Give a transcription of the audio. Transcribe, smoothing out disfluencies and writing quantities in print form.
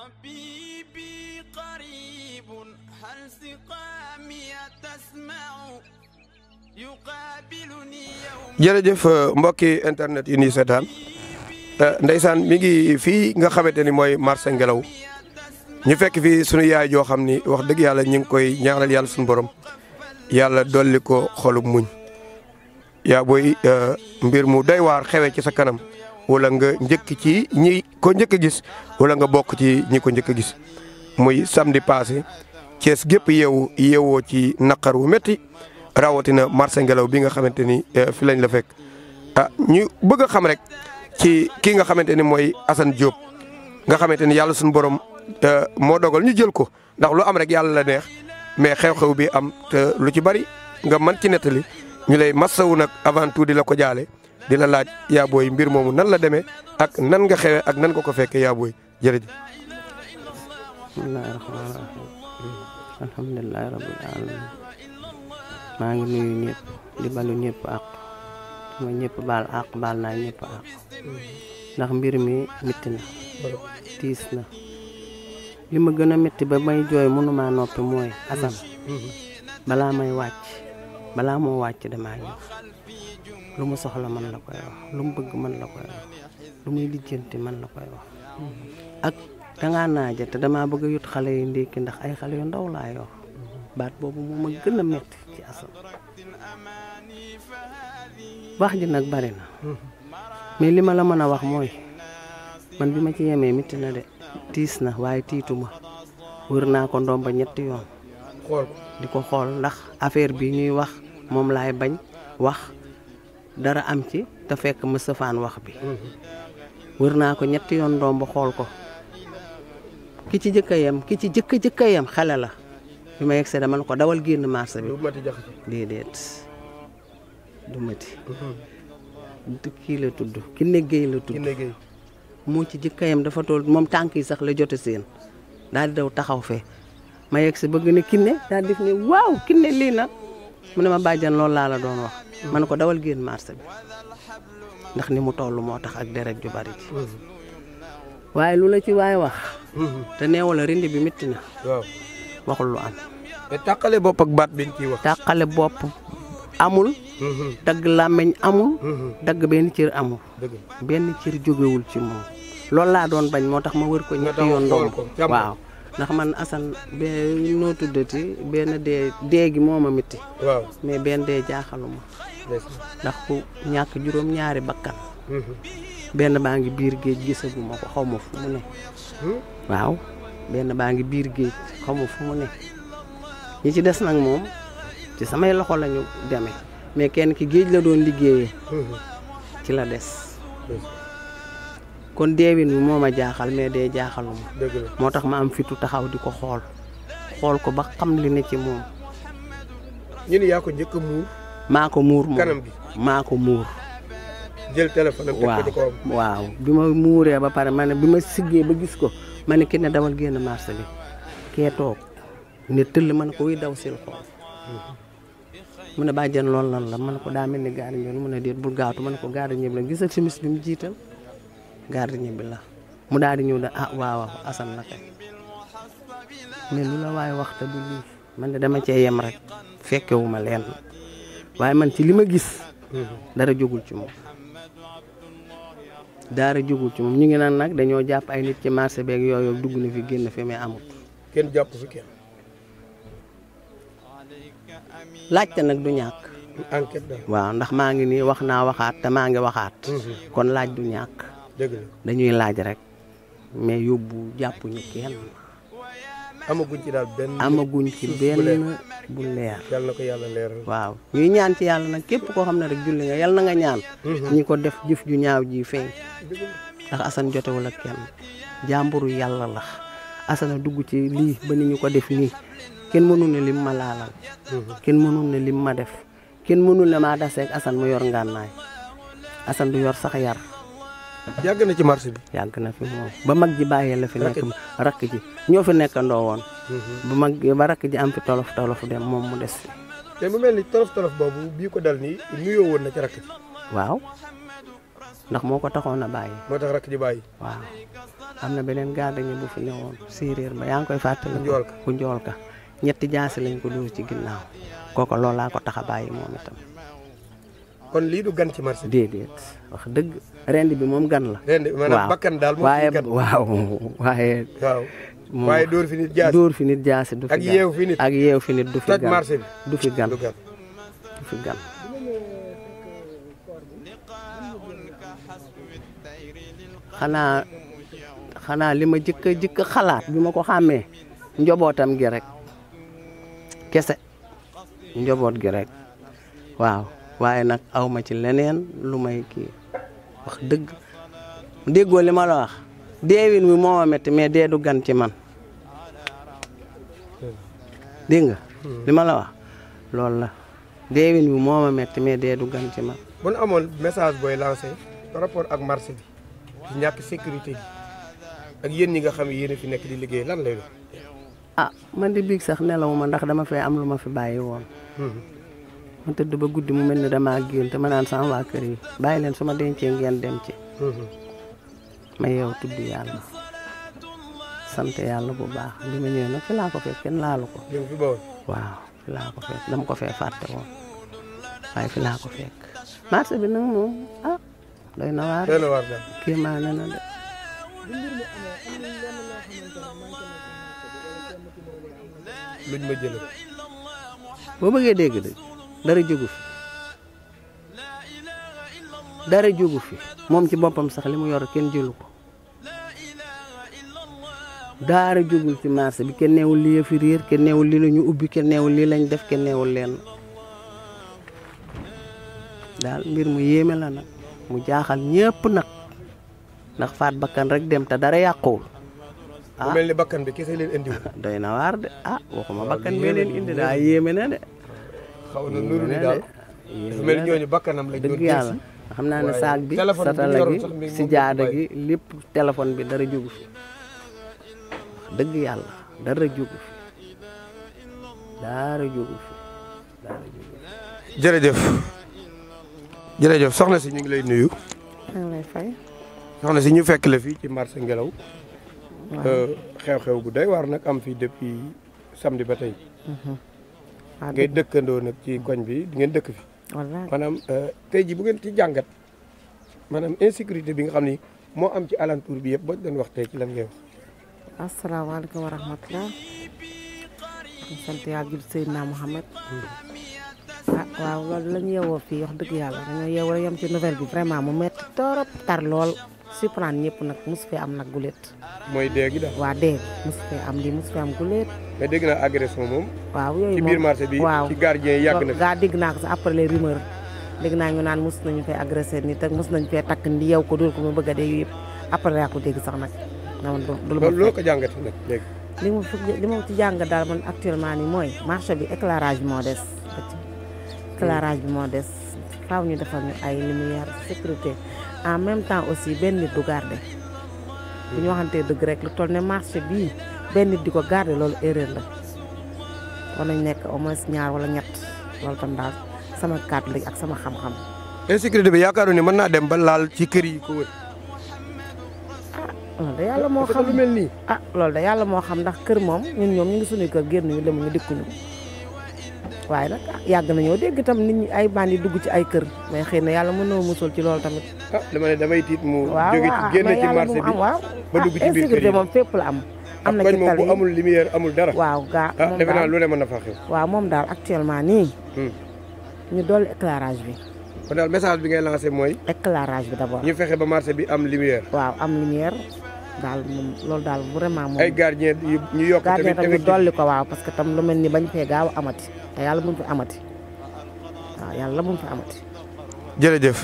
طبيبي قريب هل سقامي تسمع يقابلني يوم jërëjëf mbokki internet yi nii seetaan ndeysaan mi ngi fii nga xamante ni mooy marché Ngelaw ñu fekk fii sunu yaay joo xam ni wax dëgg yàlla ñu ngi koy ñaanal yàlla suñu borom yàlla dolli ko xolub muñ yaa booy mbir mu doy waar xewe ci sa kanam wala nga njëkk ci ñi ko njëkk a gis wala nga bokk ci ñi ko njëkk a gis muy samedi passé Thiès gépp yeewoo ci naqar wu métti rawatina marché Ngelaw bi nga xamante ni fi lañ la fekk ñu bëgg a xam rek ci kii nga xamante ni mooy Assane Diop nga xamante ni yàlla suñu borom moo dogal ñu jël ko ndax lu am rek yàlla la neex mais xew-xew bi am te lu ci bari nga mën ci nettali ñu lay massawu nag avant tout di la ko jaale di la laaj yaa booy mbir moomu nan la demee ak nan nga xewe ak nan nga ko fekkee yaa booy jërëjëf. bismillaahi rahmaani rahiim alhamdulillaahi rabbil aalamiin maa ngi nuyu ñëpp di balu ñëpp àq ma ñëpp baal àq baal naa ñëpp àq ndax mbir mi métti na tiis na li ma gën a métti ba may jooy mënuma noppi mooy Assane balaa may wàcc balaa moo wàcc damaa ñëw lu mu soxla man la koy wax lu mu bëgg man la koy wax lu muy lijjanti man la koy wax ak dangaa naaja te damaa bëgg a yut xale yi ndékki ndax ay xale yu ndaw laa yor baat boobu moo ma gën a métti ci Assane wax ji nag bari na mais li ma la mën a wax mooy man bi ma ci yemee métti na de tiis na waaye tiituma wër naa ko ndomba ñetti yoon di ko xool ndax affaire bi ñuy wax moom laay bañ wax dara am ci te fekk ma sëfaan wax bi wër naa ko ñetti yoon ndomba xool ko ki ci jëkk a yem ki ci jëkk a yem xale la bi ma yegsee dama ne ko dawal génn marché bi déedéet du mati kii la tudd ki neggéey la tudd moo ci jëkk a yem dafa tool moom tànk yi sax la jote seen daal di daw taxaw fee ma yegsi bëgg ne kinne daal def ne waaw kinne lii nag mu ne ma bàjjan loolu laa la doon wax ma ne ko dawal génn marché bi ndax ni mu toll moo tax ak deret ju bari ci waaye lu la ci waay wax te neewu la rindi bi métti na waxul lu am te tàqale bopp ak baat biñ ciy wax tàqale bopp amul dagg làmmeñ amul dagg benn cër amul benn cër jógewul ci moom loolu laa doon bañ moo tax ma wër ko ñetti yoon ndoom waaw ndax man Assane noo tuddati benn dee gi moo ma métti mais benn dee jaaxaluma ndax ku ñàkk juróom-ñaari bakkan benn baa ngi biir géej gisaguma ko xaw ma fu mu ne waaw benn baa ngi biir géej xaw ma fu mu ne ñi ci des nag moom ci samay loxo lañu demee mais kenn ki géej la doon liggéeyee ci la des kon deewin bi moo ma jaaxal mais dee jaaxaluma moo tax ma am fitu taxaw di ko xool ko ba xam li ne ci moom ñu ne yaa ko njëkk a muur maa ko muur moom kanam gi maa ko muur jël téléphone am teg ko ci kawam waaw bi ma muuree ba pare ma ne bi ma siggee ba gis ko ma ne ki ne dawal génn marché bi kee toog ne tëll ma ne ko wuy daw sil xool mu ne bàjjen loolu lan la ma ne ko daa mel ni gaari ñëw mu ne déet bul gaatu ma ne ko gaari ñëw la gisal simis bi mu jiital gaari ñëw bi la mu daal di ñëw da waaw Assane la kay mais lu la waaye waxta du lii man de dama cee yem rek fekkewu ma leen waaye man ci li ma gis dara jógul ci moom ñu ngi naan nag dañoo jàpp ay nit ci marché beeg yooyu dugg na fi génn fi mais amut kenn jàpp fi kenn laajte nag du ñàkk enquête daal waaw ndax maa ngi nii wax naa waxaat te maa ngi waxaat kon laaj du ñàkk dëgg la dañuy laaj rek mais yóbbu jàppuñu kenn amaguñ ci daal benn amaguñ ci benn bu leer yàlla na ko yàlla leeral waaw ñuy ñaan ci yàlla nag képp koo xam ne rek julli nga yàlla na nga ñaan ñi ko def jëf ju ñaaw ji feeñ ndax Assane jotewul ak kenn jàmburu yàlla la Assane dugg ci lii ba ni ñu ko def nii kenn mënul ne lim ma laalal kenn mënul ne lim ma def kenn mënul ne maa daseeg Assane mu yor ngànnaay Assane du yor sax yar yàgg na ci marché bi yàgg na fi moom ba mag ji bàyyee la fi nekk rakk ji ñoo fi nekkandoo woon ba mag ba rakk ji am fi tolof dem moom mu des fi te mu mel ni tolof boobu bii ko dal nii nuyoo woon na ci rakk ji waaw ndax moo ko taxoon a bàyyi. moo tax rakk ji bàyyi. waaw am na beneen gardien bu fi newoon séeréer ba yaa ngi koy fàttali. ku njool ka ñetti jaasi lañ ko dóor ci ginnaaw kooku loolu laa ko tax a bàyyi moom itam. kon lii du gan ci marché bi. déedéet wax dëgg rend bi moom gan la. rend maanaam bakkan daal moo fi gan. waaye. waaye dóor fi nit jaasi. dóor fi nit jaasi du fi gan ak yeew fi nit. ak yeew fi nit du fi gan toj marché bi du fi gan. du fi gan. xanaa li ma jëkk xalaat bi ma ko xàmmee njobootam gi rek kese njoboot gi rek waaw waaye nag aw ma ci leneen lu may kii wax dëgg déggoo li ma la wax deewin wi moo ma metti mais dee du gan ci man dégg nga li ma la wax loolu la deewin wi moo ma metti mais dee du gan ci man. bu nu amoon message booy lancé par rapport ak marché bi ci ñàkk sécurité gi ak yéen ñi nga xam ne yéen a fi nekk di liggéey lan lay doon. man di biig sax nelawuma ndax dama fee am lu ma fi bàyyi woon. ma tëdd ba guddi mu mel ni damaa génn te ma naan sama waa kër yi bàyyi leen su ma dencee ngeen dem ci. ma yeew tudd yàlla sant yàlla bu baax bi ma ñëwee nag fi laa ko fekk kenn laalu ko. waaw fi laa ko fekk dama ko fee fàtte woon waaye fi laa ko fekk. marché bi nag moom doy na waar. kii maa ne na de. luñ ma jëlee. boo bëggee dégg de dara jógu fi dara jógu fi moom ci boppam sax li mu yor kenn jëlu ko dara jógul ci marché bi kenn neewul lii fi réer kenn neewul lii la ñu ubbi kenn neewul lii lañ def kenn neewul leen daal mbir mu yéeme la nag mu jaaxal ñëpp nag ndax faat bakkan rek dem te dara yàquwul. mu mel ni bakkan bi kese leen indiwul. doy na waar de waxuma bakkan bee leen indi daa yéeme na de. xaw na nuru ni daal dafa mel ni ñooñu bakkanam lañ doon dëgg yàlla xam naa ne saag bi satala gi si jaada gi lépp téléphone bi dara jógu fi dëgg yàlla dara jógu fi dara jógu fi dara jógu fi. jërëjëf soxna si ñu ngi lay nuyu. maa ngi lay fay. soxna si ñu fekk la fii ci marché Ngelaw. xew-xew bu doy waar nag am fii depuis samedi ba tey. ngay dëkkandoo nag ci koñ bi di ngeen dëkk fi. wallaahi maanaam tey ji bu ngeen ci jàngat maanaam insécurité bi nga xam ni moo am ci alentour bi yëpp boo doon wax tey ci lan ngay wax. asalaamaaleykum wa rahmatulah. sant yàlla jul Seydina Mouhamed. waaw loolu la ñu yeewoo fii wax dëgg yàlla dañoo yeewoo rek yam ci nouvelle bi vraiment mu metti torop tar lool surprendre ñëpp nag mosu fee am nag guléet. mooy dee gi daal. waa dee mosu fee am lii mosu fee am guléet. mais dégg naa agression moom. waaw yooyu moom ci biir marché bi ci gardien yi yàgg na. gaa dégg naa ko sax après les rumeurs dégg naa ñu naan mos nañu fee agressé nit ak mos nañu fee takk ndi yow ko dóor ko mu bëgg a dee yooyu yëpp après yaa ko dégg sax nag. loolu ko jàngat nag léegi. li ma ci jàngat daal man actuellement nii mooy marché bi éclairage bi moo des. éclairage bi moo des faaw ñu defal ñu ay lumière sécurité en même temps aussi benn nit du garder bu ñu waxantee dëgg rek lu toll ne marché bii benn nit di ko garder loolu erreur la war nañ nekk au moins ñaar wala ñett loolu tam daal sama kàddu la ak sama xam-xam. insécurité bi yaakaaru ni mën naa dem ba laal ci kër yi ko wër. loolu da yàlla moo xam lu mel nii. loolu da yàlla moo xam ndax kër moom ñun ñoom ñu ngi suñuy kër génn ñu dem ñu dikkuñu waaye nag yàgg nañoo dégg tam nit ñi ay bandi dugg ci ay kër mais xëy na yàlla mën na musul ci loolu tamit. dama ne damay tiit mu. jóge ci génn ci marché bi ba dugg ci biir kër yi insécurité moom fépp la am. am na ci moom bu amul lumière amul dara. waaw gaa moom defe naa lu ne mën na faa xew. waaw moom daal actuellement nii. ñu dolli éclairage bi. kon daal message bi ngay lancé mooy. éclairage bi d'abord. ñu fexe ba marché bi am lumière. waaw am lumière daal moom loolu daal vraiment moom. ay gardien ñu yokk tamit gardien tamit dolli ko waaw parce que tam lu mel ni bañ fee gaaw amati te yàlla bu mu fi amati waaw yàlla bu mu fi amati. jërëjëf.